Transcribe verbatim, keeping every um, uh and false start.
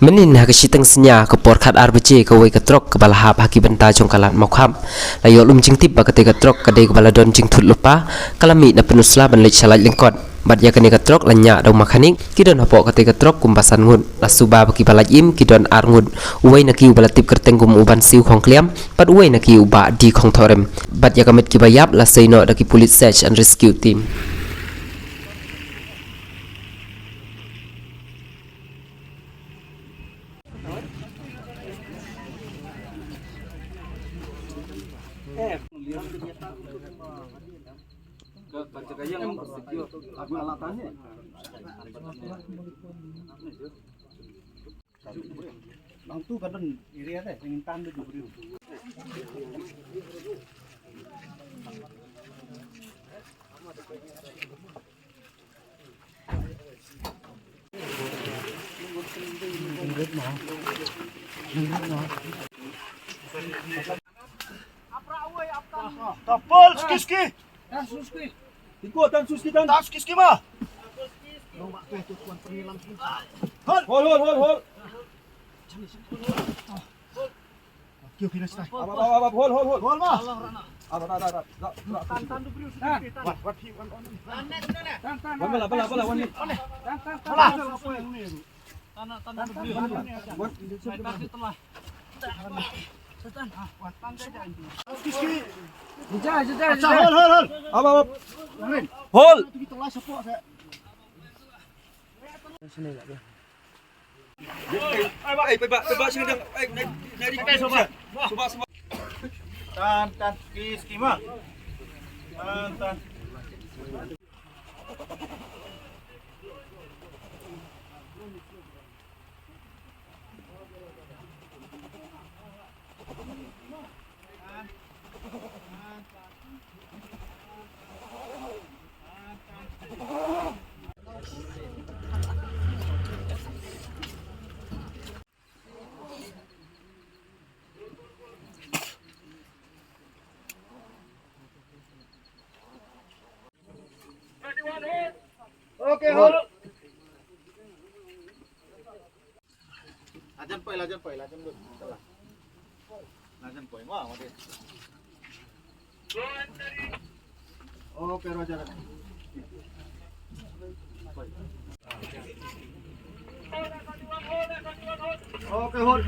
Mynnin ha ka shiteng synñia ka por khat ar baje, kawei ka trok kaba la hap ha ki bynta jong ka lad Mawkhap la ïoh lum jingtip ba katei ka trok ka dei kaba la don jingthut lypa, ka la mih na Pynursla ban leit sha Laitlangkot. Bad ïa kane ka trok la ñiah da u makhanik. Ki don hapoh katei ka trok kumba san ngut. La suba ba kiba lait im ki don ar ngut. Uwei na ki uba la tip kyrteng kum u Bansiew Khongkliam bad uwei na ki u Bah D Khongthorim. Bad ïa ka met kiba ïap la sei noh da ki pulit search and rescue team. Nangtu ka don area te, yang intan tu jubri. Tapol, ski, ski. Tan suski. Tingko, tan suski, tan. Tan suski, ski ma. Hol, hol, hol, hol. Kiu kina stai. Ap, ap, ap, ap, hol, hol, hol. Hol ma. Ap, ap, ap, ap, ap. Tan, tan, du briu. Tan. Wat, wat, hi, wan, wan. Tan, tan, tan. Wan, bala, bala, bala, wan. Tan, tan, tan. Bala. Tan, tan, tan, du briu. Wan. Tan, tan, tan. Jai, jai, jai, jai. Hol, hol, hol. Ap, ap, ap. Hol. Tan, tan, ski, ski ma. Tan, tan. Okay, hold. Lajan poi, lajan poi, lajan poi. Lajan poi, wah, wah deh. Okay, Roger. Okay, hold.